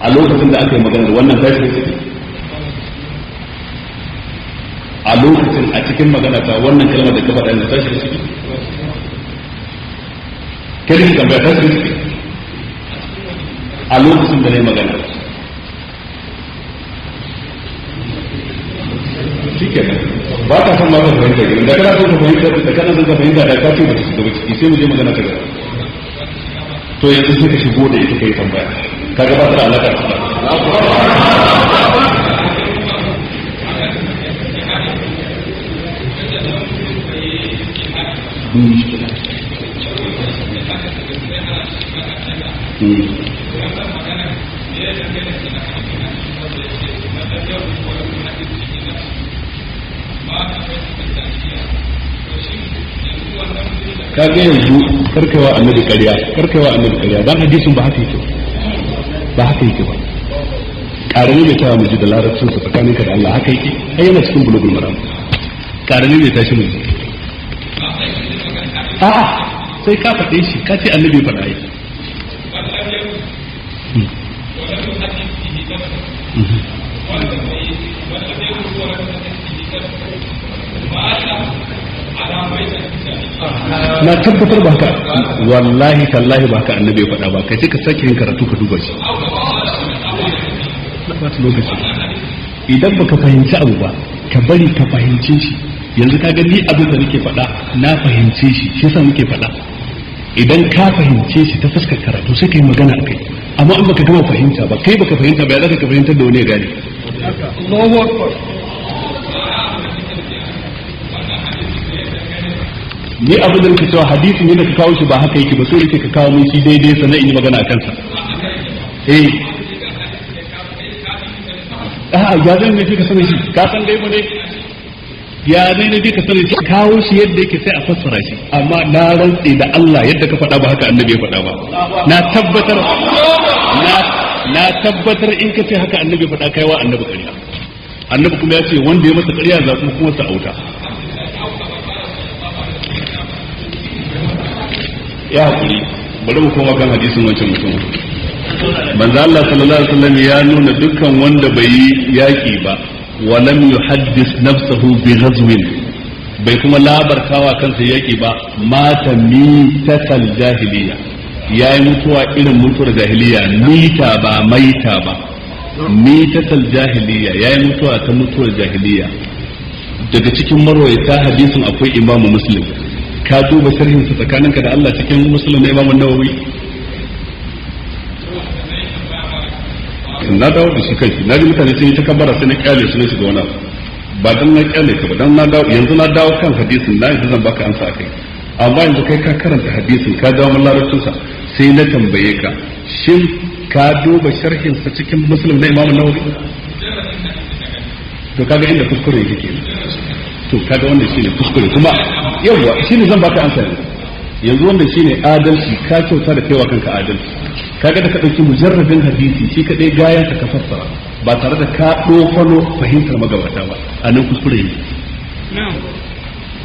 A lokacin da aka yi maganar wannan ta shiga ciki? A lokacin a cikin magana ta wannan kalmar da ka faɗa yanzu ta shiga ciki? Kai ne tambaya, ta shiga ciki a lokacin da na yi magana? Shi kenan, ba ka san ma ka fahimta gidan da kana son ka fahimta, da kana son ka fahimta da ka ce ba ta shiga ba ciki. Sai mu je magana ta gaba. To yanzu sai ka shigo da ita kai tambaya, kaga ba ta da alaka da Kaga yanzu karkawa annabi ƙarya, karkawa annabi ƙarya, dan hadisin ba haka yake ba, haka yake ba. Karami mai tawa mu ji da larabcin sa, tsakaninka da Allah haka yake? Ai yana cikin Bulugul Maram. Karami mai tashi mu ji. A'a, sai ka faɗe shi, ka ce annabi faɗa ai. Na tabbatar ba haka, wallahi tallahi ba haka annabi ya faɗa ba. Kai sai ka sake yin karatu ka duba shi. Na ɓata lokaci. Idan baka fahimci abu ba, ka bari ka fahimce shi. Yanzu ka ga ni abin da nake faɗa na fahimce shi, shi yasa muke faɗa. Idan ka fahimce shi ta fuskar karatu, sai ka yi magana a kai. Amma in baka gama fahimta ba, kai baka fahimta ba, ya zaka ka fahimtar da wani ya gane? Allahu akbar. Ni abin da nake cewa, hadisin yadda ka kawo shi ba haka yake ba. So nake ka kawo mun shi daidai, sannan in yi magana a kansa. Eh, a'a, ya zan ne ka sanin shi? Ka san dai mu ne, ya zai ne ka sanin shi? Kawo shi yadda yake sai a fassara shi. Amma na rantse da Allah, yadda ka faɗa ba haka annabi ya faɗa ba. Na tabbatar, na tabbatar in ka ce haka annabi ya faɗa, kai wa annabi ƙarya. Annabi kuma ya ce wanda ya masa ƙarya za kuma sa auta. Ya hakuri, bari mu koma kan hadisin wancan mutum. Manzo Allah sallallahu alaihi wasallam ya nuna dukkan wanda bai yi yaki ba, wa lam yuhaddis nafsahu bi ghazwin, bai kuma labartawa kansa yaki ba, mata mitatal jahiliya, yayi mutuwa irin mutuwar jahiliya. Mita ba maita ba, mitatal jahiliya, yayi mutuwa ta mutuwar jahiliya. Daga cikin marwayata hadisin akwai Imamu Muslim. Ka duba sharhin sa tsakaninka da Allah cikin Muslim na Imamu Nawawi? Na dawo da shi kanshi. Na ji mutane sun yi ta kabbara, sai na kyale su, na shiga wani abu. Ba dan na kyale ka ba, dan na dawo yanzu, na dawo kan hadisin na yanzu zan baka ansa akai. Amma yanzu kai ka karanta hadisin, ka dawo mun larabcin sa, sai na tambaye ka, shin ka duba sharhin sa cikin Muslim na Imamu Nawawi? To kaga inda kuskure yake kenan. To kaga wannan shine kuskure kuma. Yawa, shine zan baka ansa yanzu. Yanzu wannan shine adalci, ka kyauta da kaiwa kanka adalci. Kaga da ka dauki mujarrabin hadisi shi kadai gayan ka fassara ba tare da ka dofano fahimtar magabata ba, a nan kuskure ne.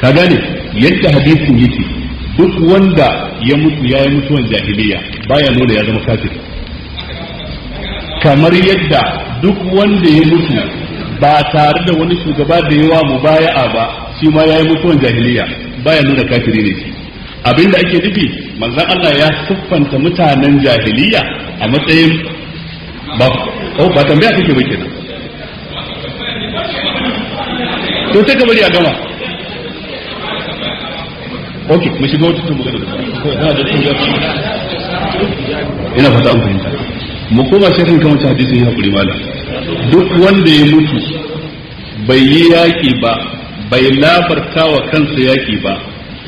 Ka gane yadda hadisin yake, duk wanda ya mutu ya yi mutuwan jahiliya baya nuna ya zama kafiri, kamar yadda duk wanda ya mutu ba tare da wani shugaba da yawa mubaya'a ba, shi ma ya yi mutuwan jahiliya baya nuna kafiri ne shi. Abinda ake nufi, manzon Allah ya siffanta mutanen jahiliya a matsayin ba, oh, ba tambaya kake ba kenan. To sai ka bari a gama. Okay, mu shiga wata magana da da ina fata an fahimta. Mu koma sharhin kan wancan hadisin. Ya hakuri malam, duk wanda ya mutu bai yi yaƙi ba, bai labarta wa kansa yaƙi ba,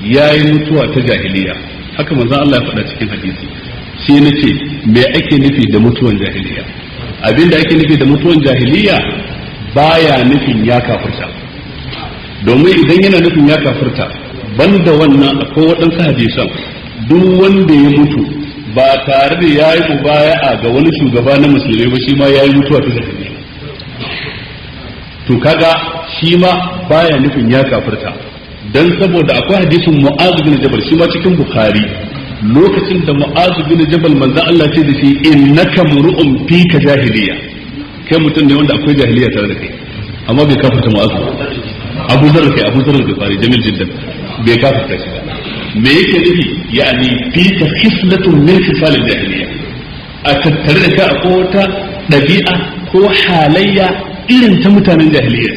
ya yi mutuwa ta jahiliya. Haka manzon Allah ya faɗa cikin hadisi. Sai na ce, me ake nufi da mutuwan jahiliya? Abinda ake nufi da mutuwan jahiliya baya nufin ya kafirta, domin idan yana nufin ya kafirta, banda wannan akwai waɗansu hadisan, duk wanda ya mutu ba tare da ya yi mubaya'a ga wani shugaba na musulmi ba, shi ma ya yi mutuwa ta jahiliya. To kaga shi ma baya nufin ya kafirta, dan saboda akwai hadisin Mu'adh bin Jabal, shi ma cikin Bukhari. Lokacin da Mu'azu bin Jabal, manzo Allah ce da shi: "Innaka mur'un fika jahiliya", kai mutum ne wanda akwai jahiliya tare da kai, amma bai kafirta Mu'azu ba. Abu Zarr, kai, Abu Zarr Gifari, jamil jiddan, bai kafirta shi ba. Me yake nufi? Yani fika khislatun min khisal jahiliya, a tattare da ka akwai wata ɗabi'a ko halayya irin ta mutanen jahiliya.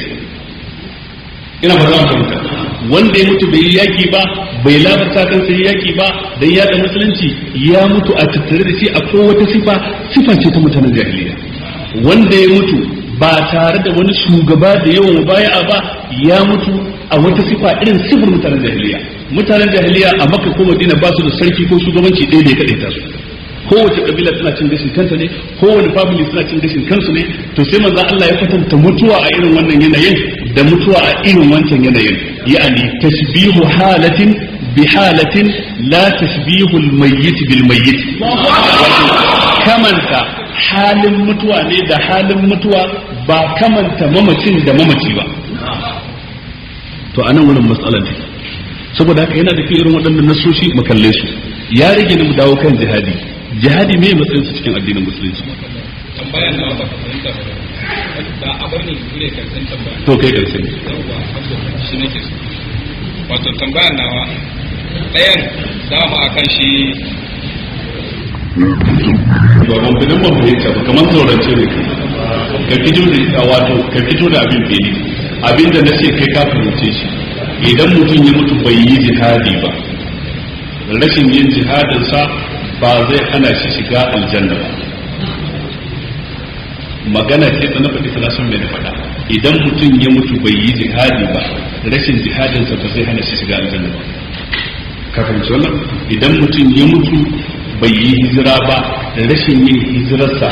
Ina ba za mu fahimta. Wanda ya mutu bai yi yaki ba, bai labarta kansa yi yaki ba dan yada musulunci, ya mutu a tattare da shi akwai wata sifa, sifa ce ta mutanen jahiliya. Wanda ya mutu ba tare da wani shugaba da yawan mubaya'a ba, ya mutu a wata sifa irin sifar mutanen jahiliya. Mutanen jahiliya a Makka ko Madina ba su da sarki ko shugabanci ɗaya da ya kaɗaita su. Kowace kabila tana cin gashin kanta ne, kowane family suna cin gashin kansu ne. To sai manzo Allah ya kwatanta mutuwa a irin wannan yanayin da mutuwa a irin wancan yanayin, ya'ani tashbihu halatin bi halatin la tashbihu al-mayyit bil mayyit. Wato kamanta halin mutuwa ne da halin mutuwa, ba kamanta mamacin da mamaci ba. To anan wurin matsalar take. Saboda haka yana da kyau irin waɗannan nasoshi mu kalle su. Ya rage ni mu dawo kan jihadi. Jihadi me matsayin su cikin addinin musulunci? Tambayan na ba ka fahimta ba da a bar ni gure karshen tambaya. To, kai karshe ne. Yawwa, alhamdulillah, shi nake so. Wato tambayan nawa ɗayan dama akan shi. Ba ban fi ban fahimta ba, kamar saurance ne ka fito da, wato ka fito da abin fili. Abin da na ce kai ka fahimce shi, idan mutum ya mutu bai yi jihadi ba, rashin yin jihadinsa ba zai hana shi shiga aljanna ba. Magana ce ta na faɗi ta, san mai na faɗa. Idan mutum ya mutu bai yi jihadi ba, rashin jihadinsa ba zai hana shi shiga aljanna ba. Ka fahimci wannan? Idan mutum ya mutu bai yi hijira ba, rashin yin hijirarsa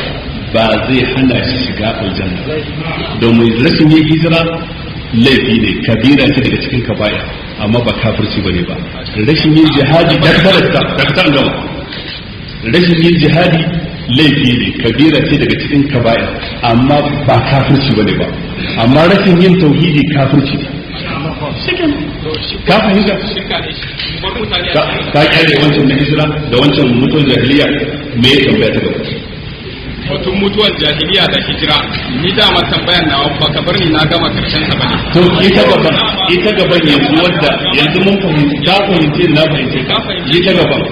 ba zai hana shi shiga aljanna, domin rashin yin hijira laifi ne, kabira ce daga cikin kaba'ir, amma ba kafirci bane ba. Rashin yin jihadi, daktar gama, rashin yin jihadi laifi ne, kabira ce daga cikin kaba'ir, amma ba kafirci bane ba. Amma rashin yin tauhidi kafirci ne. Ka fahimta? Shirka ne shi bar mutane a Ka cikin ka kyale wancan na hijira da wancan mutuwan jahiliya. Me ya tambaya ta gaba? Batun mutuwar jahiliya da hijira, ni dama tambayan nawa ba ka bar ni na gama karshen sa bane. To, ita gaban yanzu, wadda yanzu mun fahimci, ka fahimce, na fahimce ka, ita gaban.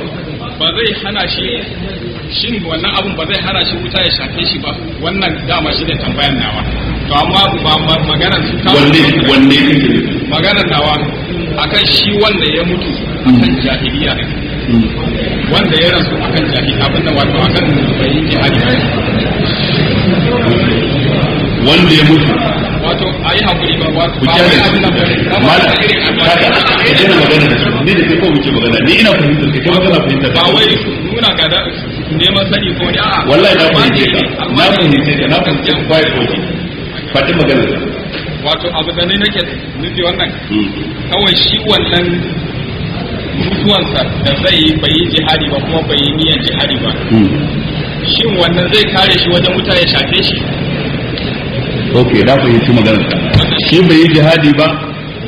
Ba zai hana shi, shin wannan abun ba zai hana shi wuta ya shafe shi ba? Wannan dama shi ne tambayan nawa. To amma ba maganar su ta Wanne kake nufi? Maganar nawa akan shi wanda ya mutu akan jahiliya ne, wanda ya rasu akan jahiliya, abin da wato akan bai yi jihadi ba. Wanda ya mutu Wato a yi hakuri, ba wato ku ba kyale wai abin nan bane. shi malam. Irin Kaga, ka daina magana da su. Ni da kai ko muke magana, ni ina fahimtar kai, kai ma kana fahimtar. Ba wai nuna ga da neman sani ko ne, a'a. Wallahi na fahimce ka, na fahimce ka, na fahimce ka. Quiet, okay, faɗi maganar ka. Wato abu da ni nake nufi, wannan kawai shi wannan mutuwansa da zai yi, bai yi jihadi ba kuma bai yi niyyar jihadi ba, shin wannan zai kare shi wajen wuta ya shafe shi? Ok, na fahimci maganar ka. Shi bai yi jihadi ba,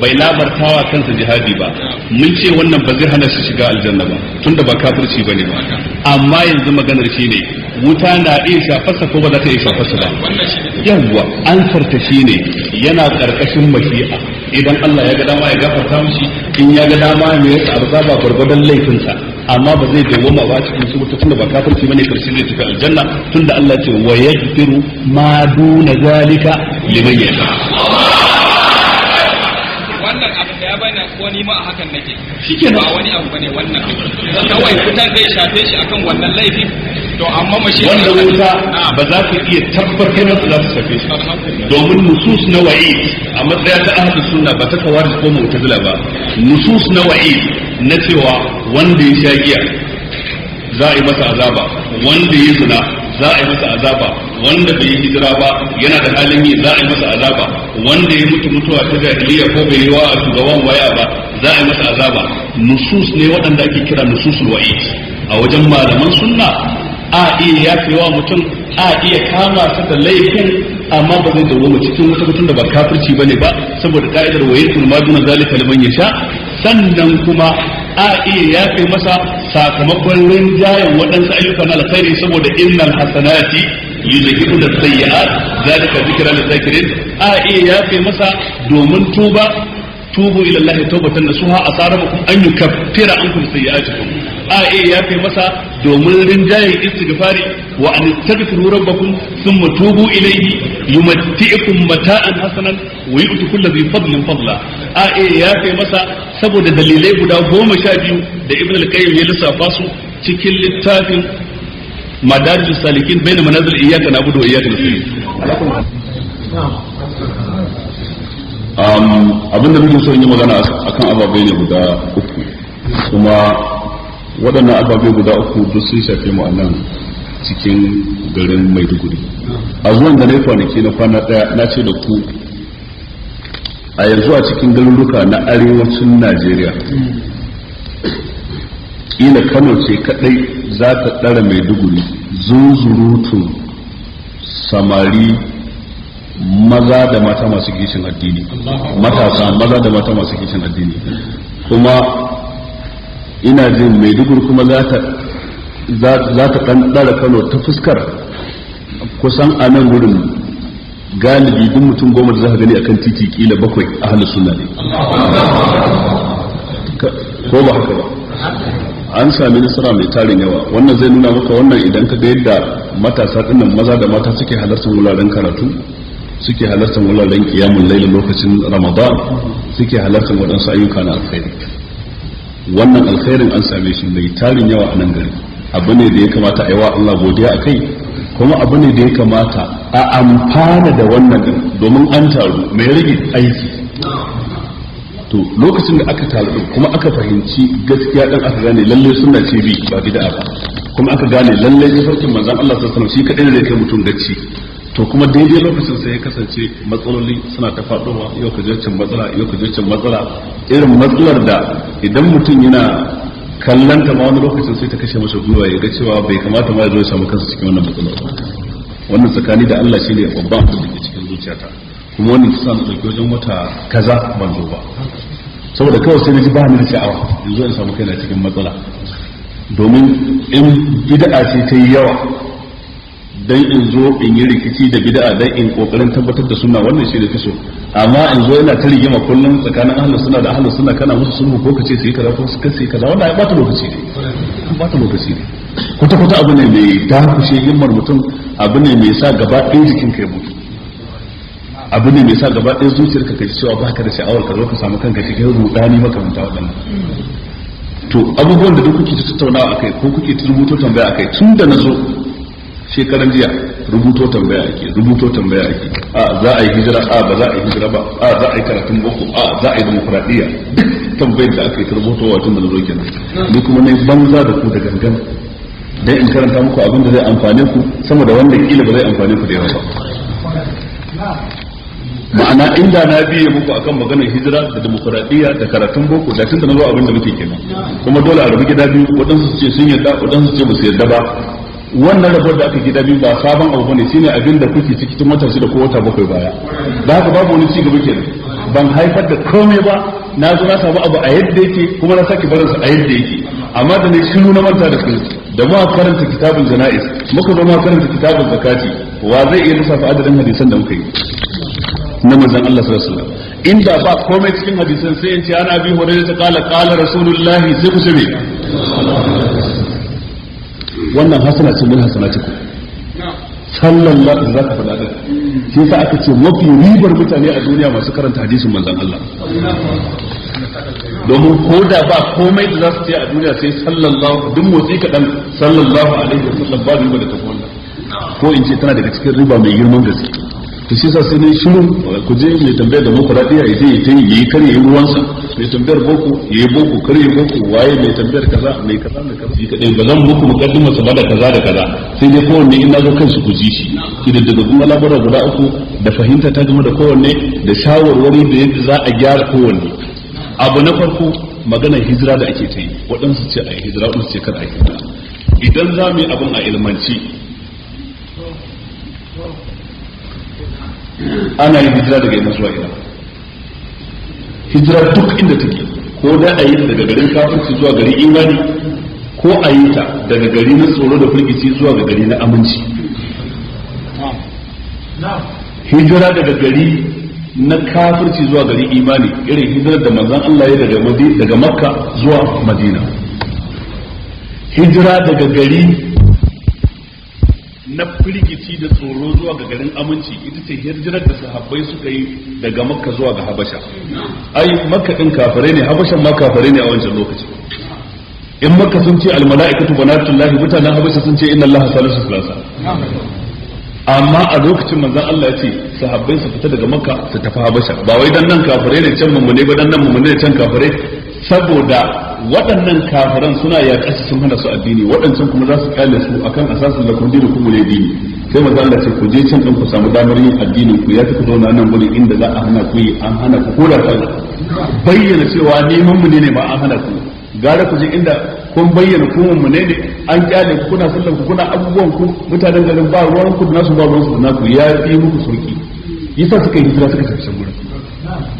bai labartawa kansa jihadi ba. Mun ce wannan ba zai hana shi shiga aljanna ba, tunda ba kafirci bane ba. Amma yanzu maganar shi ne, wuta na iya shafarsa ko ba za ta iya shafarsa ba? Wannan shi ne. Yawwa, ansar ta shine yana karkashin mashi'a. Idan Allah ya ga dama ya gafarta mishi, in ya ga dama mai yasa azaba gwargwadon laifinsa, amma ba zai dawwama ba cikin su wuta, tunda ba kafirci bane. Karshe zai tafi aljanna, tunda Allah ce: "Wa yaghfiru ma duna zalika liman yasha." Wannan abu da ya bani ko ni ma a hakan nake. Shikenan. Ba wani abu bane wannan, kawai wutan zai shafe shi akan wannan laifin. To amma mashi Wannan wuta ba za ka iya tabbatar masa za ta shafe shi, domin nusus na wa'id a matsaya ta ahlus sunna, ba ta khawarij ko mu'tazila ba, nusus na wa'id na cewa wanda ya sha giya za a yi masa azaba, wanda ya zina za a yi masa azaba, wanda bai yi hijira ba yana da halin yi za a yi masa azaba, wanda ya mutu mutuwa ta jahiliya ko bai yi wa a shugaban waya ba za a yi masa azaba, nusus ne waɗanda ake kira nususul wa'id a wajen malaman sunna. A iya yafewa mutum, a iya kama sa da laifin, amma ba zai dawo cikin wata mutum da ba kafirci bane ba, saboda ka'idar wa yakun ma duna zalika liman yasha. Sannan kuma a iya yafe masa. sakamakon rinjayen waɗansu ayyukan alkhairi saboda innal hasanati yuzhibuna sayyi'at zalika zikra lizakirin. A iya yafe masa domin tuba, tubu ila Allah tawbatan nasuha asarabukum an yukaffira ankum sayyi'atikum. A iya yafe masa domin rinjayen istighfari, wa an tastaghfiru rabbakum thumma tubu ilayhi yumatti'ukum mata'an hasanan wa yu'ti kulli dhi fadlin fadla. A iya yafe masa saboda dalilai guda 12 da Ibn al-Qayyim ya lissafa su cikin littafin Madarijus Salikin bayna manazil iyyaka na'budu wa iyyaka nasta'in. Abinda muke so in yi magana akan ababai ne guda uku, kuma waɗannan ababai guda uku duk sun shafe mu a nan cikin garin Maiduguri. A zuwan da na yi kwanaki na kwana ɗaya na ce da ku a yanzu a cikin garuruka na arewacin Najeriya kila Kano ce kadai za ta ɗara Maiduguri zunzurutun samari maza da mata masu kishin addini, matasa maza da mata masu kishin addini. Kuma ina jin Maiduguri kuma za ta ɗan ɗara Kano ta fuskar kusan a nan wurin galibi duk mutum 10 da za ka gani akan titi kila 7 ahlus sunna ne, ko ba haka ba? An sami nasara mai tarin yawa. Wannan zai nuna maka wannan idan ka ga yadda matasa dinnan maza da mata suke halartar wuraren karatu, suke halartar wuraren qiyamul layl lokacin Ramadan, suke halartar waɗansu ayyuka na alkhairi. Wannan alkhairin an same shi mai tarin yawa a nan gari. Abu ne da ya kamata a yi wa Allah godiya a kai, kuma abu ne da ya kamata a amfana da wannan din, domin an taru mai rage aiki. To lokacin da aka taru kuma aka fahimci gaskiya dan aka gane lalle sunna ce bi ba bid'a ba, kuma aka gane lalle tafarkin manzon Allah sallallahu alaihi wasallam shi kadai ne zai kai mutum gaci. To kuma daidai lokacin sai ya kasance matsaloli suna ta faɗowa, yau ka je can matsala, yau ka je can matsala, irin matsalar da idan mutum yana kallanta ma wani lokacin sai ta kashe masa gwiwa, ya ga cewa bai kamata ma ya zo ya samu kansa cikin wannan matsalar ba. Wannan tsakani da Allah shine babban abin da ke cikin zuciyata, kuma wannan ta sa na ɗauki wajen wata kaza ban zo ba, saboda kawai sai na ji ba ni da sha'awa yanzu in samu kaina cikin matsala. Domin in bid'a ce ta yi yawa, dan in zo in yi rikici da bid'a dan in kokarin tabbatar da sunna, wannan shi ne fi so. Amma in zo ina ta rigima kullum tsakanin ahlus sunna da ahlus sunna, kana musu sulhu ko kace su yi kaza ko su kace kaza, wannan ya bata lokaci ne, bata lokaci ne. Kwata kwata abu ne mai dakushe himmar mutum, abu ne mai sa gaba ɗaya jikin ka ya mutu, abu ne mai sa gaba ɗaya zuciyarka ka ji cewa baka da sha'awar ka zo ka samu kanka cikin rudani makamanta waɗannan. To abubuwan da duk kuke ta tattaunawa akai ko kuke ta rubuto tambaya akai, tun da na zo shekaran jiya rubuto tambaya ake, rubuto tambaya ake, a za a yi hijira, a ba za a yi hijira ba, a za a yi karatun boko, a za a yi demokradiyya, duk tambayar da aka yi ta rubutowa tun da na zo kenan. Ni kuma na yi banza da ku da gangan dan in karanta muku abin da zai amfane ku sama da wanda kila ba zai amfane ku da yawa ba. Ma'ana inda na biye muku akan maganar hijira da demokradiyya da karatun boko, da tun da na zo abin da muke kenan. Kuma dole a rabu gida biyu, waɗansu su ce sun yarda, waɗansu su ce ba su yarda ba. Wannan rabuwar da aka gida biyu ba sabon abu bane, shine abin da kuke ciki tun wata 6 ko wata 7 baya. Da haka babu wani cigaba kenan. Ban haifar da komai ba, na zo na samu abu a yadda yake kuma na sake barinsa a yadda yake. Amma da na shiru na manta da su, da muka karanta kitabun jana'iz, muka zo muka karanta kitabun zakati, wa zai iya lissafa adadin hadisan da muka yi na manzon Allah sallallahu alaihi wasallam? Inda ba komai cikin hadisan sai in ce ana bi hurairah ta kala kala rasulullahi, sai ku ce me? Wannan hasana ce min hasanatiku sallallahu alaihi zaka faɗa din. Shi yasa aka ce mafi ribar mutane a duniya masu karanta hadisin manzon Allah, domin ko da ba komai da za su ce a duniya sai sallallahu, duk motsi kaɗan sallallahu alaihi wasallam ba riba da tafi wannan, ko in ce tana daga cikin riba mai girman gaske. To shi yasa sai ne shiru, ku je mai tambayar demokradiya ya je ya tayi yayi kar yayi ruwansa, mai tambayar boko yayi boko kar yayi boko, waye mai tambayar kaza mai kaza mai kaza, shi kadai ba zan muku mukaddima sa ba da kaza da kaza, sai dai kowanne in nazo kansu ku ji shi. Idan daga kuma al'amura guda uku da fahimta ta game da kowanne da shawarwari da yadda za a gyara kowanne. Abu na farko maganar hijira da ake ta yi, waɗansu ce a yi hijira, waɗansu ce kar a yi hijira. Idan za mu yi abin a ilmanci, ana yin hijira daga ina zuwa ina? Hijira duk inda take, ko da a yi daga garin kafirci zuwa garin imani, Ko a yi ta daga gari na tsoro da firgici zuwa ga gari na aminci. Hijira daga gari na kafirci zuwa gari imani, irin hijirar da manzon Allah ya daga Makka zuwa Madina. Hijira daga gari na firgici da tsoro zuwa ga garin aminci ita ce hijirar da sahabbai suka yi daga Makka zuwa ga Habasha. Ai Makka din kafirai ne, Habashan ma kafirai ne a wancan lokaci. In Makka sun ce almala'ikatu banatullahi, mutanen Habasha sun ce inna Allaha salisu salasa. Amma a lokacin manzon Allah ya ce sahabbai su fita daga Makka su tafi Habasha, ba wai dan nan kafirai ne can mummune ba, dan nan mummune ne can kafirai, saboda waɗannan kafiran suna yaƙa su sun hana su addini, waɗancan kuma za su kyale su akan asasin lakum dinukum waliy dini. Sai manzon Allah ce ku je can din ku samu damar yin addinin ku, ya fi ku zauna nan gurin inda za a hana ku yi, an hana ku ko da sallah. Bayyana cewa neman mu ne ma an hana ku, gara ku je inda kun bayyana ku mu ne an kyale ku kuna sallan ku kuna abubuwan ku, mutanen garin ba ruwan ku nasu ba ruwan su naku, ya fi muku sauki. Yasa suka yi hijira suka tafi can gurin.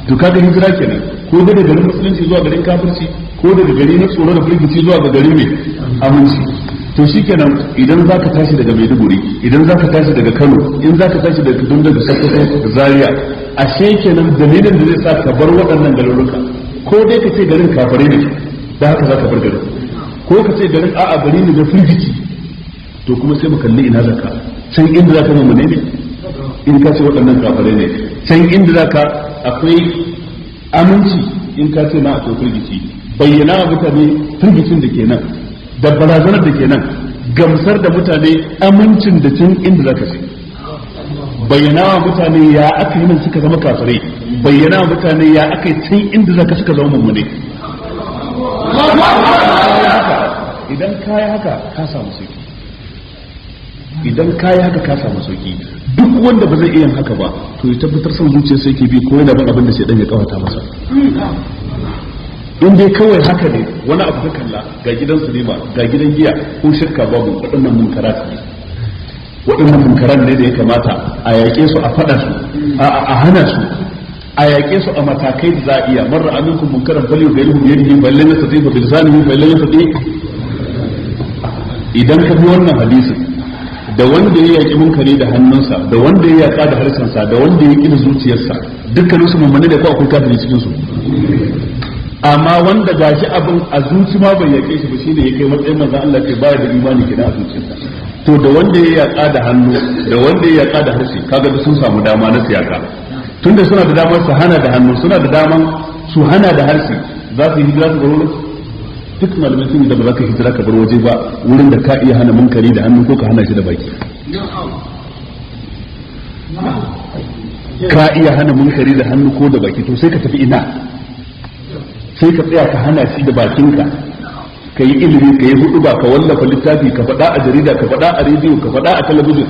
To kaga hijira kenan, ko daga garin musulunci zuwa garin kafirci, ko daga gari na tsoro da firgici zuwa ga gari mai aminci. To shikenan, idan zaka tashi daga Maiduguri, idan zaka tashi daga Kano, in zaka tashi daga Kaduna, daga Sokoto, da Zaria, ashe kenan dalilin da zai sa ka bar waɗannan garuruka, ko dai ka ce garin kafirai ne da haka zaka bar garin, ko ka ce garin a'a gari ne da firgici, to kuma sai mu kalli ina zaka, can inda zaka mu ne in ka ce waɗannan kafirai ne, can inda zaka akwai aminci, in ka ce na akwai firgici, bayyana wa mutane firgicin da ke nan da barazanar da ke nan, gamsar da mutane amincin da can inda zaka ce, bayyana wa mutane ya aka yi nan suka zama kafirai, bayyana wa mutane ya aka yi can inda zaka suka zama mummune. Idan kayi haka ka samu sauki, idan kayi haka ka samu sauki. Duk wanda ba zai iya haka ba to ya tabbatar son zuciyarsa yake bi, ko yana bin abin da shaidan ya kawata masa. In dai kawai haka ne, wani abu ka kalla, ga gidan sinima, ga gidan giya, ko shirka babu, waɗannan munkarat ne, waɗannan munkaran ne da ya kamata a yaƙe su, a faɗa su, a hana su, a yaƙe su a matakai da za a iya. Marra aminkum munkaran falyughayyirhu bi yadihi fa illam yastati fa bi lisanihi fa illam yastati. Idan ka bi wannan hadisin, da wanda ya yaƙi munkari da hannunsa, da wanda ya yaƙa da harshensa, da wanda ya ƙi da zuciyarsa, dukkanin su mummune da ko akwai kafiri cikin su. Amma wanda gashi abin a zuci ma bai yaƙe shi ba, shine ya kai matsayin manzon Allah ce baya da imani kenan a zuciyarsa. To da wanda ya yaƙa da hannu, da wanda ya yaƙa da harshe, kaga duk sun samu dama na siyaka. Tunda suna da damar su hana da hannu, suna da damar su hana da harshe, za su yi hijira su bar wurin. Duk malamai sun yi da ba za ka hijira ka bar waje ba, wurin da ka iya hana munkari da hannu ko ka hana shi da baki. Ka iya hana munkari da hannu ko da baki, to sai ka tafi ina? Sai ka tsaya ka hana shi da bakinka, ka yi ilimi, ka yi hudu ba, ka wallafa littafi, ka faɗa a jarida, ka faɗa a rediyo, ka faɗa a talabijin,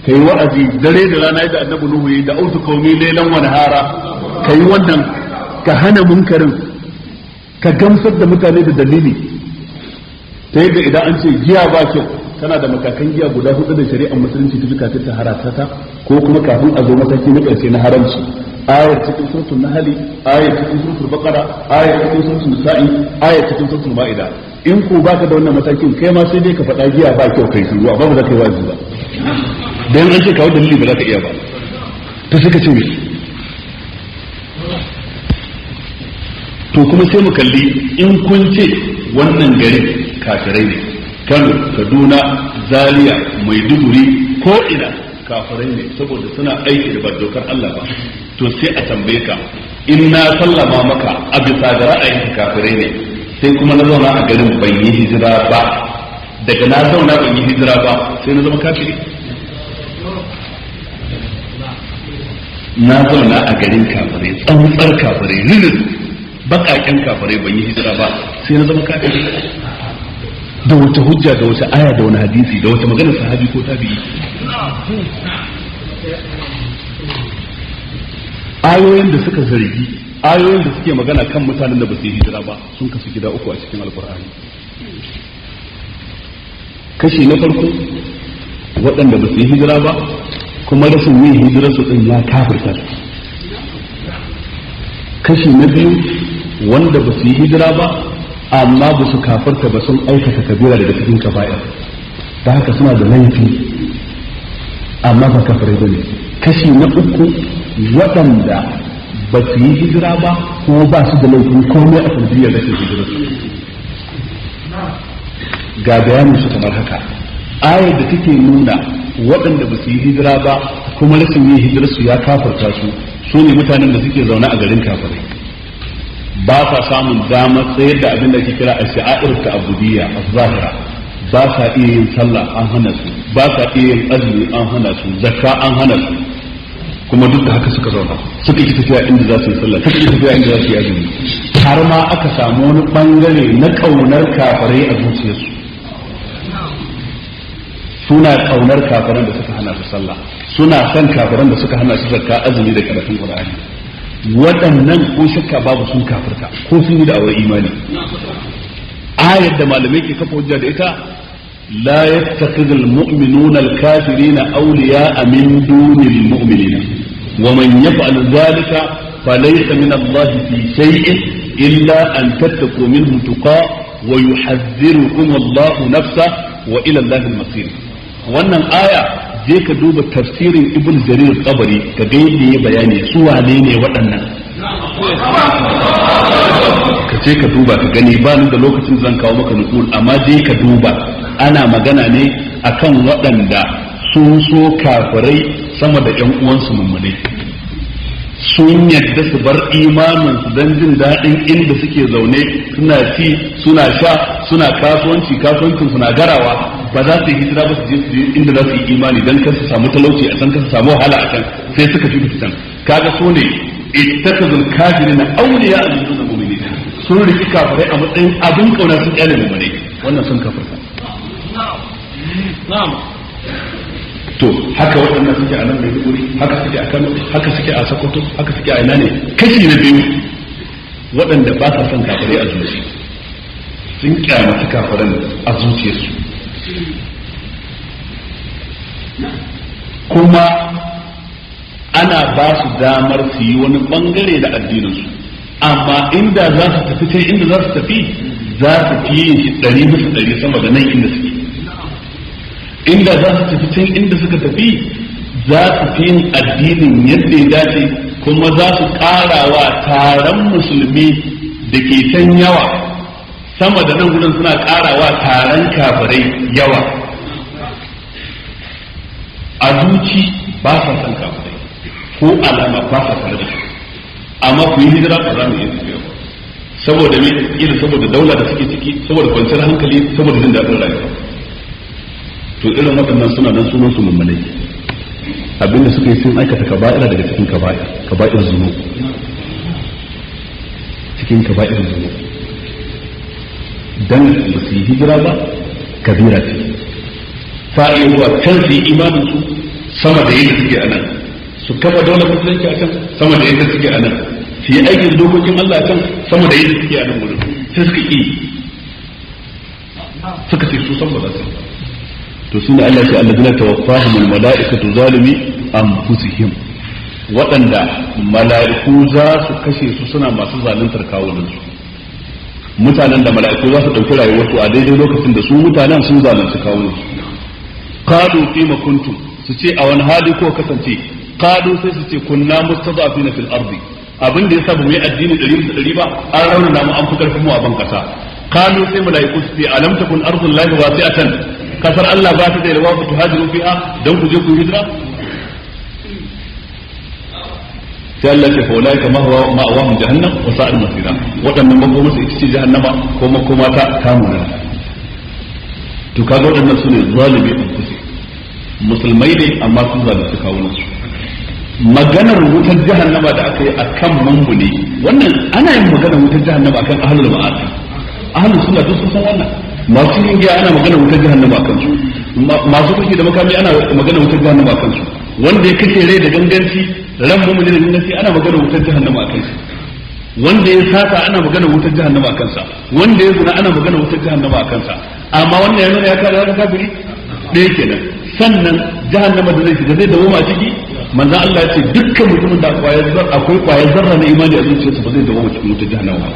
ka yi wa'azi dare da rana yadda annabi Nuhu ya yi da autu qaumi laylan wa nahara. Ka yi wannan, ka hana munkarin, ka gamsar da mutane da dalili, ta yadda idan an ce giya ba kyau, tana da matakan giya guda hudu da shari'ar musulunci ta fi kafin ta harata ta, ko kuma kafin a zo mataki na ƙarshe na haramci. Ayar cikin suratul nahl, ayar cikin suratul baqara, ayar cikin suratul nisa'i, ayar cikin suratul ma'ida. In ko baka da wannan matakin, kai ma sai dai ka faɗa giya ba kyau kai shiru, amma ba za ka yi wa'azi ba, dan an ce kawo dalili ba za ka iya ba. To sai ka ce me? To kuma sai mu kalli, in kun ce wannan garin kafirai ne, Kano, Kaduna, Zaria, Maiduguri, ko ina kafirai ne saboda suna aiki da ba dokar Allah ba, to sai a tambaye ka, in na sallama maka a bisa ga ra'ayin kafirai ne, sai kuma na zauna a garin ban yi hijira ba, daga na zauna ban yi hijira ba sai na zama kafiri? Na zauna a garin kafirai, tsantsar kafirai, rinin bakaken kafirai, ban yi hijira ba sai na zama kafiri? Da wata hujja, da wata aya, da wani hadisi, da wata maganar sahabi ko tabi'i? Ayoyin da suka zargi, ayoyin da suke magana kan mutanen da ba su yi hijira ba sun kasu gida uku a cikin Alkur'ani. Kashi na farko, waɗanda ba su yi hijira ba kuma rashin yin hijirar su din ya kafirta su. Kashi na biyu, wanda ba su yi hijira ba Amma ba su kafarta ba, sun aikata kabira daga cikin kaba'ir, da haka suna da laifi amma ba kafirai bane. Kashi na uku, waɗanda ba su yi hijira ba ko ba su da laifin komai a sanadiyar rashin hijira. Ga bayanin su kamar haka. Ayar da take nuna waɗanda ba su yi hijira ba kuma rashin yin hijirar su ya kafarta su, su ne mutanen da suke zaune a garin kafirai, ba sa samun damar tsayar da abin da ake kira a sha'air ta'abbudiyya az-zahira. Ba sa iya yin sallah, an hana su. Ba sa iya yin azumi, an hana su. Zakka, an hana su. Kuma duk da haka suka zauna, suka yi tafiya inda za su yi sallah, suka yi tafiya inda za su yi azumi, har ma aka samu wani bangare na kaunar kafirai a zuciyarsu. Suna kaunar kafiran da suka hana su sallah, suna son kafiran da suka hana su zakka, azumi da karatun Qur'ani. Waɗannan ko shakka babu sun kafirta ko sun yi da'awar imani. Ayar da malamai ke kafa hujja da ita: la yattakhidhul mu'minuna al-kafirina awliya'a min dunil mu'minina wa man yaf'al dhalika falaysa min Allah fi shay'in illa an tattaqu minhum tuqa wa yuhadhdhirukum Allah nafsa wa ila Allah al-masir. Wannan aya, je ka duba tafsirin Ibn Jarir Tabari ka ga yadda ya bayani su wane ne waɗannan. Ka je ka duba ka gani, ba ni da lokacin zan kawo maka nukul, amma je ka duba. Ana magana ne akan waɗanda sun so kafirai sama da ƴan uwansu mummunai, sun yadda su bar imanin su don jin daɗin inda suke zaune, suna ci, suna sha, suna kasuwanci, kasuwancin suna garawa. Ba za su yi hijira ba su je su inda za su yi imani don kar su samu talauci a can, kar su samu wahala a can, sai suka fi can. Kaga su ne ittakhadul kafirina awliya min dunil mu'minin, sun riki kafirai a matsayin abin kauna, sun kyale mu'minai. Wannan sun kafirta. Na'am. To haka waɗannan suke a nan Maiduguri, haka suke a Kano, haka suke a Sokoto, haka suke a ina ne. Kashi na biyu, waɗanda ba sa son kafirai a zuci, sun kyamaci kafiran a zuciyarsu, kuma ana ba su damar su yi wani bangare da addininsu, amma inda za su tafi can, inda za su tafi, za su fi yin shi 100% sama da nan inda suke. Inda za su tafi can inda suka tafi, za su fi yin addinin yadda ya dace, kuma za su ƙarawa taron musulmi da ke can yawa sama da nan gudun suna ƙarawa taron kafirai yawa. A zuci ba sa son kafirai ko alama, ba sa tare da su, amma ku yi hijira, ba za mu iya tafiya ba. Saboda me? Kila saboda daula da suke ciki, saboda kwanciyar hankali, saboda jin daɗin rayuwa. To irin waɗannan suna nan, sunan su mummunai. Abinda suka yi, sun aikata kaba'ira daga cikin kaba'ir, kaba'ir zunub, cikin kaba'ir zunub, dan ba su yi hijira ba, kabira ce. Ta iya zuwa can su yi imanin su sama da yadda suke a nan, su kafa daular musulunci a can sama da yadda suke a nan, su yi aikin dokokin Allah a can sama da yadda suke a nan wurin. Sai suka ƙi, suka ce su san ba za su yi. To sune Allah ya alladina tawaffahum almalaikatu zalimi anfusihim, waɗanda mala'iku za su kashe su suna masu zaluntar kawunan su. Mutanen da mala'iku za su ɗauki rayuwarsu a daidai lokacin da su mutanen sun zalunci kawunan su. Qalu fima kuntum, su ce a wani hali ko kasance? Qalu, sai su ce kunna mustadafina fil ardi, abin da yasa ba mu yi addini 100% ba, an raunana mu, an fi karfin mu a ban kasa. Qalu, sai mala'iku su ce alam takun ardullahi wasi'atan, kasar Allah ba ta da yalwa, ku tuhajiru fiha, dan ku je ku hijira? Sai Allah ce fa ulaika ma huwa ma'awahum jahannam wa sa'at masira. Waɗannan makoma su ita ce jahannama ko makoma ta kamuna. To kaga waɗannan sune zalimi anfusi, musulmai ne amma sun zalunci kawunan su. Maganar wutar jahannama da aka yi akan mummune, wannan ana yin maganar wutar jahannama akan ahlul ma'asi. Ahlus sunna duk sun san wannan. Masu yin giya ana magana wutar jahannama akan su, masu kushi da makami ana magana wutar jahannama akan su, wanda ya kashe rai da ganganci, ran mumuni da ganganci, ana magana wutar jahannama akan shi, wanda ya sata ana magana wutar jahannama akan sa, wanda ya zina ana magana wutar jahannama akan sa. Amma wannan ya nuna ya kada zaka kafiri ɗaya kenan. Sannan jahannama da zai shiga zai dawo a ciki. Manzon Allah ya ce dukkan mutumin da akwai kwayar zarra na imani a zuciyarsa ba zai dawo cikin wutar jahannama ba.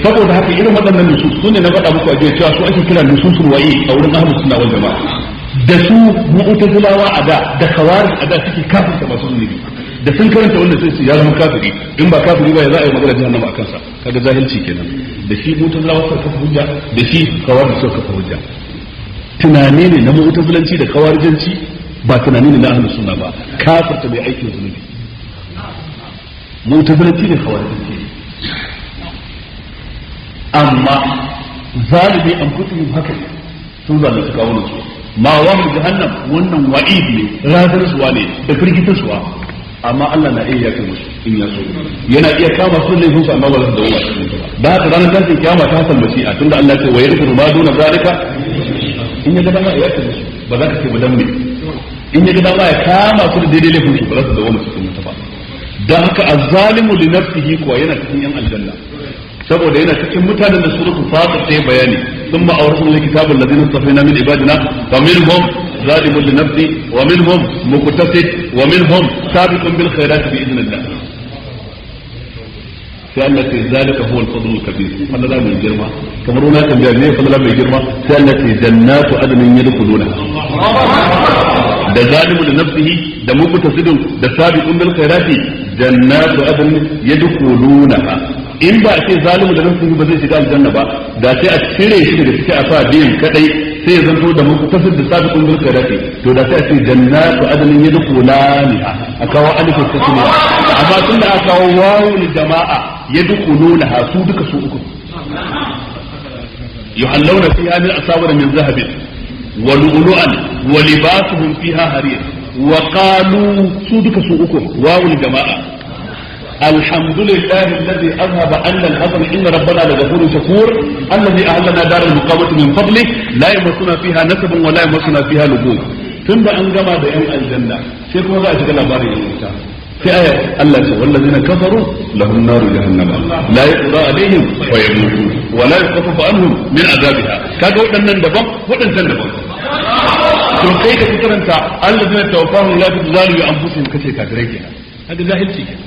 Saboda haka irin waɗannan nusus su ne na faɗa muku a jiya cewa su ake kira nususul wa'i a wurin ahlus sunna wal jama'a. Da su mu'tazilawa a da da khawarij a da suke kafirta masu zunubi, da sun karanta wannan sai su ya zama kafiri, in ba kafiri ba ya za a yi magana jahannama a kansa. Kaga jahilci kenan. Da shi mu'tazilawa suka kafa hujja, da shi khawarij suka kafa hujja. Tunani ne na mu'tazilanci da khawarijanci, ba tunani ne na ahlus sunna ba. Kafirta mai aikin zunubi mu'tazilanci ne, khawarijanci ne. Amma zalimi an fitihim haka ne, sun zalunci kawunan su. Ma wahum jahannam, wannan wa'id ne, razanarsuwa ne da firgitarsuwa. Amma Allah na iya yafe musu in ya so, yana iya kama su laifin su, amma ba za su dawo cikin ba. Da haka ranar tashin kiyama ta hasan mashi'a, tunda Allah ce wa yaghfiru ma duna zalika, in ya ga dama ya yafe musu, ba za ka ce ba dan me. In ya ga dama ya kama su da daidai laifin su, ba za su dawo cikin ba. Dan haka azzalimu li nafsihi kuwa yana cikin yan aljanna, saboda yana cikin mutanen da suratul fatir ta yi bayani. Thumma awrasna alkitaba alladhina istafayna min ibadina fa minhum zalimun li nafsi wa minhum muqtasid wa minhum sabiqun bil khairati bi idnillah. Sai Allah ce zalika huwa al-fadl al-kabir, fadla mai girma. Kamar wani tambaya ne fadla mai girma, sai Allah ce jannatu adnin yadkhuluna. Da zalimu li nafsihi da muqtasidun da sabiqun bil khairati jannatu adnin yadkhulunaha. In ba a ce zalimu da nafsihi ba zai shiga aljanna ba, da sai a cire shi daga ciki a sa biyan kadai, sai ya zanto da muqtasid da sabiqun bil khairati. To da sai a ce jannatu adnin yadkhulaniha, a kawo alif tasniya. Amma tun da aka kawo wawul jama'a yadkhulunaha, su duka su uku yuhallawna fiha min asawir min zahabin wa lu'lu'an wa libasuhum fiha harir. Wa qalu, su duka su uku wawul jama'a, الحمد لله الذي أذهب عنا الحزن إن ربنا لغفور شكور الذي أهلنا دار المقامة من فضله لا يمسنا فيها نسب ولا يمسنا فيها لغوب. tunda an gama da yan aljanna sai kuma za a shiga labarin yan wuta. Sai aya Allah ce wallazina kafaru lahum naru jahannama la yuqda alaihim wa yamutu wa la yukhaffafu anhum min azabiha. Kaga waɗannan daban, waɗancan daban. To kai da karanta allazina tawaffahum la tuzalimu anfusihim kace kafirai kenan, kaga jahilci kenan,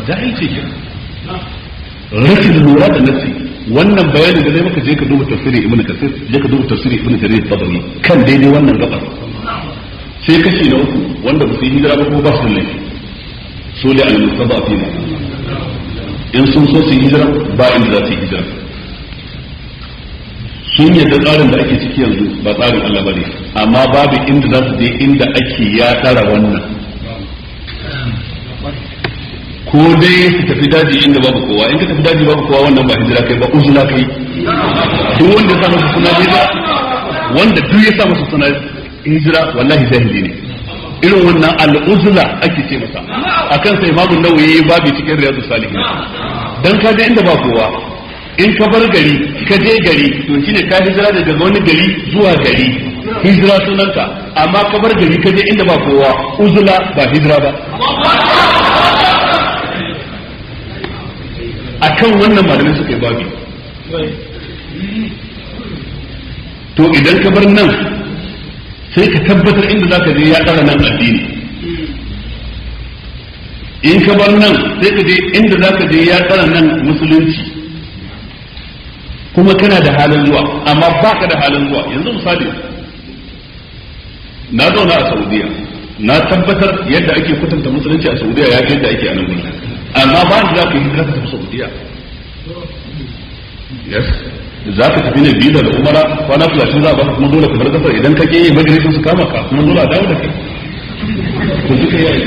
jahilci ke rashin lura da nafsi. Wannan bayanin da zai maka, je ka duba tafsirin Ibnu Kasir, je ka duba tafsirin Ibnu Jarir Tabari kan daidai wannan gabar. Sai kashi na uku wanda ba su yi hijira ba kuma ba su da laifi, su ne al-mustadafina. In sun so su yi hijira ba inda za su yi hijira, sun yadda tsarin da ake ciki yanzu ba tsarin Allah bane, amma babu inda za su je inda ake ya tsara wannan. Ko dai su tafi daji inda babu kowa. In ka tafi daji babu kowa, wannan ba hijira kai ba, uzula kai. Duk wanda ya sa masa suna hijira, wanda duk ya sa masa suna hijira, wallahi jahili ne. Irin wannan al'uzla ake ce masa. Akan sai Imamu Nawawi babu cikin Riyadus Salihin. Dan ka je inda ba kowa, in ka bar gari ka je gari, to shine ka hijira daga wani gari zuwa gari, hijira sunanka. Amma ka bar gari ka je inda ba kowa, uzula ba hijira ba. Akan wannan malamai suka yi babi. To idan ka bar nan sai ka tabbatar inda za ka je ya ɗara nan addini. In ka bar nan sai ka je inda za ka je ya ɗara nan musulunci, kuma kana da halin zuwa. Amma ba ka da halin zuwa yanzu, misali na zauna a Saudiya, na tabbatar yadda ake kwatanta musulunci a Saudiya ya fi yadda ake a nan gurin, amma ba da za ka yi hijira ka tafi Saudiya. Yes, za ka tafi ne biza da umara kwana 30 za a baka, kuma dole ka bar kasar. Idan ka ke yi immigration su kama ka, kuma dole a dawo da kai. To duka ya yi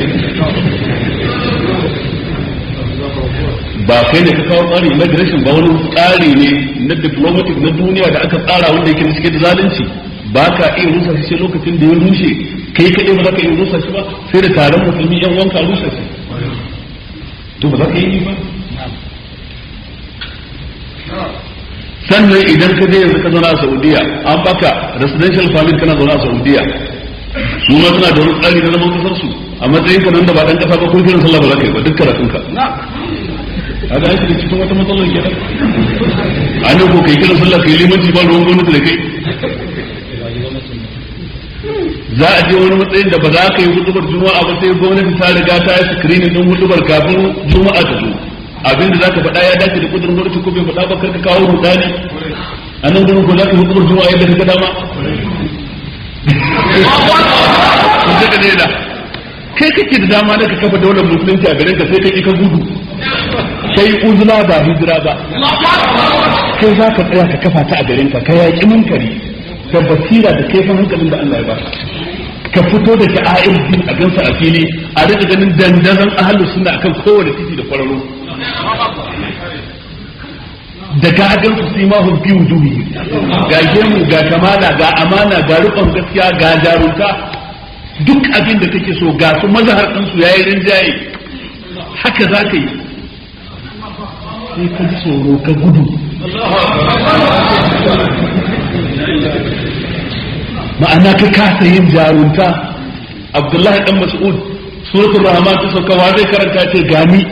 ba kai ne ka kawo tsarin immigration ba, wani tsari ne na diplomatic na duniya da aka tsara wanda yake cike da zalunci. Ba ka iya rusa shi sai lokacin da ya rushe. Kai kaɗai ba za ka iya rusa shi ba, sai da taron musulmi yan wanka rusa shi. To ba za ka yi ba. Sannan idan ka je yanzu ka zauna a Saudiya, an baka residential permit, kana zauna a Saudiya, su ma suna da wani tsari na zaman kasar su. A matsayin ka nan da ba dan kasa ba, ko kiran sallah ba za ka yi ba duk karatun ka. Kaga ai shiga cikin wata matsalar kenan. An ko kai kiran sallah kai limanci ba ruwan gwamnati da kai. Za a je wani matsayin da ba za ka yi hudubar juma'a ba sai gwamnati ta riga ta yi screening din hudubar kafin juma'a ta zo. Abinda zaka faɗa ya dace da kudurin gwamnati ko bai faɗa ba, karka kawo rudani. A nan gurin ko zaka hukumar juma'a yadda ka dama. Ka daina. Kai kake da dama na ka kafa daular musulunci a garin ka, sai ka ki ka gudu. Kai uzula ba hijira ba. Kai za ka tsaya ka kafa ta a garin ka, ka yaƙi munkari da basira da kaifin hankalin da Allah ya baka. Ka fito da sha'air din a gansa a fili, a rika ganin dandazon ahlus sunna akan kowane titi da kwararo. Da ka gan su simahum fi wujuhihim, ga gemu, ga kamala, ga amana, ga riƙon gaskiya, ga jarunta, duk abin da kake so ga su, mazahar ɗin su yayi rinjaye. Haka za ka yi, sai ka ji tsoro ka gudu. Ma'ana ka kasa yin jarunta. Abdullahi dan Mas'ud, suratul Rahman ta sauka, wa zai karanta? Ce gani.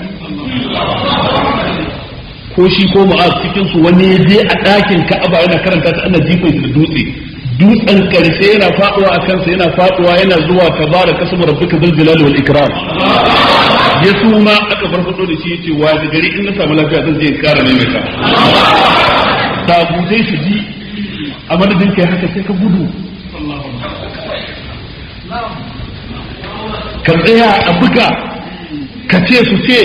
Ko shi ko Mu'az cikin su wani ya je a ɗakin Ka'aba yana karanta ta, ana jifan shi da dutse. Dutsen karshe yana faduwa a kansa, yana faduwa yana zuwa tabaraka kasmu rabbika dhul jalali wal ikram. Ya suma, aka farfado da shi, yace wa gari in na samu lafiya zan je in kara maimaita. Tabutai su ji a madadin kai haka, sai ka gudu. Ka tsaya a buga, ka ce su ce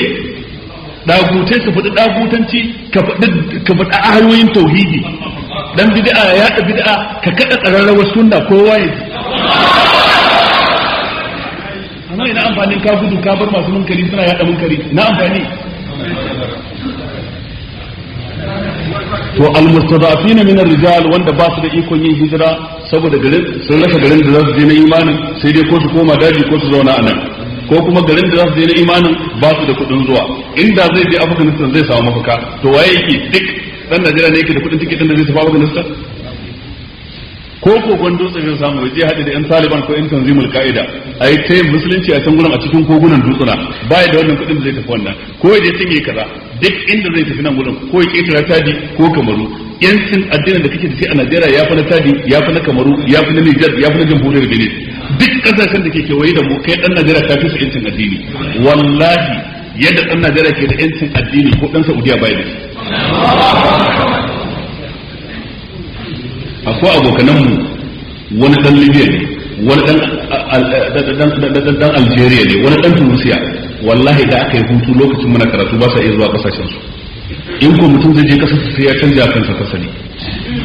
dagutai su faɗi dagutanci, ka faɗi ayoyin tauhidi. Dan bid'a ya da bid'a, ka kada ƙararrawar sunna kowa ya ji. Amma ina amfanin ka gudu ka bar masu munkari suna yada munkari? Na amfani? To almustadafina min ar-rijal, wanda ba su da ikon yin hijira saboda garin sun rasa garin da za su je na imanin, sai dai ko su koma daji ko su zauna a nan, ko kuma garin da za su je na imanin ba su da kuɗin zuwa. Inda zai je Afghanistan zai samu mafaka. To waye yake? Duk dan Najeriya ne yake da kuɗin tikitin da zai tafi Afghanistan? Ko kogon dutse zai samu ya je haɗe da yan Taliban ko yan Tanzimul Ka'ida a yi ta musulunci a can gurin a cikin kogunan dutsuna? Baya da wannan kuɗin da zai tafi wannan, ko ya je can yayi kaza. Duk inda zai tafi nan gurin, ko ya ƙetara Chadi ko Kamaru, yancin addinin da kake da shi a Najeriya ya fi na Chadi, ya fi na Kamaru, ya fi na Niger, ya fi na Jamhuriyar Benin. Duk ƙasashen da ke kewaye da mu, kai ɗan Najeriya ka fi su yancin addini. Wallahi yadda ɗan Najeriya ke da yancin addini, ko ɗan Saudiya baya da shi. Akwai abokananmu, wani dan Libya ne, wani dan Algeria ne, wani dan Tunisia. Wallahi da aka yi hutu lokacin muna karatu, ba sa iya zuwa kasashen su. In ko mutum zai je kasar sai ya canja kansa fasali.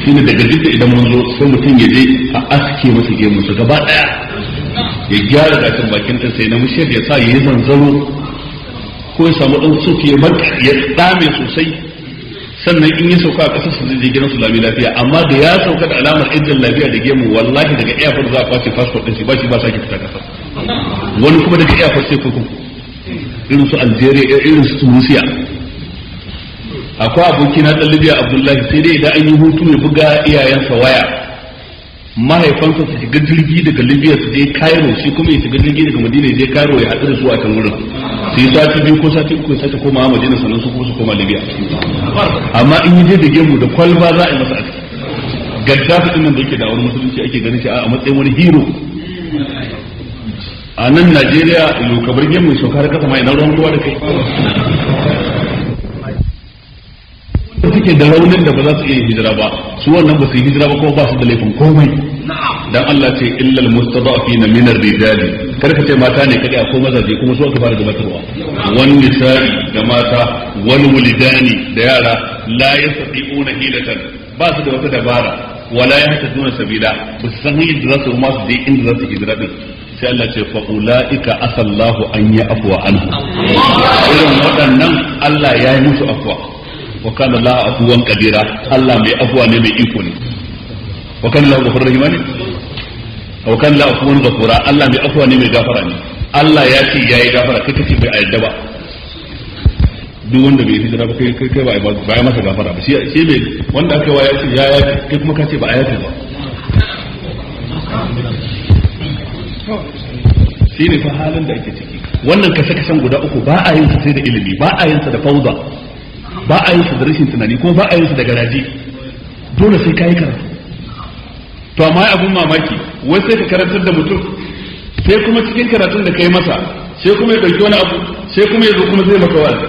Shine daga Jidda idan mun zo, sai mutum ya je a aske masa gemun sa gaba daya, ya gyara gashin bakin din, sai na mushiyar ya sa ya yi zanzaro ko ya samu dan sufi ya dame sosai. Sannan in ya sauka a kasar su zai je gidan su lami lafiya. Amma da ya sauka da alamar ijin lafiya da gemu, wallahi daga airport za a kwace passport din shi, ba shi ba sake fita kasar. Wani kuma daga airport sai kurkuku, irin su Algeria, irin su Tunisia. Akwai aboki na Libya, Abdullahi, sai dai idan an yi hutu ya buga iyayensa waya, mahaifansa su shiga jirgi daga Libya su je Cairo, shi kuma ya shiga jirgi daga Madina ya je Cairo ya haɗu da su a can wurin, su yi sati 2 ko sati 3 ya sake komawa Madina, sannan su kuma su koma Libya. Amma in yi je da gemu da kwalba za a yi masa aski. Gaddafi din nan da yake da wani musulunci ake ganin shi a matsayin wani hero a nan Najeriya, yau kabar gemu saukar kasa ma, ina ruwan kowa da kai? Suke da raunin da ba za su iya hijira ba, su wannan ba su yi hijira ba kuma ba su da laifin komai. Dan Allah ce illal mustada'afina min ar-rijali, kar ka ce mata ne kadai, akwai mazaje kuma, su aka fara gabatarwa. Wan nisa'i, da mata, wal wulidani, da yara, la yastati'una hilatan, ba su da wata dabara, wala yahtaduna sabila, ba su san hanyar da za su ma su je inda za su hijira din. Sai Allah ce fa ulaika asallahu an ya afwa anhu. Irin waɗannan Allah ya yi musu afwa. Wa kana Allah afuwan qadira, Allah mai afwa ne, mai iko ne. Wa kana Allah ghafurur rahim ne, wa kana Allah afuwan ghafura, Allah mai afwa ne, mai gafara ne. Allah ya ce yayi gafara, kai kace bai yarda ba. Duk wanda bai hijira ba, kai kai ba ba ya masa gafara ba. Shi mai wanda aka wa ya ce ya ya, kai kuma ka ce ba a yafe ba. Shi ne fa halin da ake ciki. Wannan kashe-kashen guda uku ba a yin sa sai da ilimi, ba a yin sa da fauda, ba a yin sa da rashin tunani, kuma ba a yin sa da garaje. Dole sai kayi karatu. To amma abun mamaki, wai sai ka karantar da mutum, sai kuma cikin karatun da kai masa sai kuma ya dauki wani abu, sai kuma ya zo kuma zai maka wa'azi.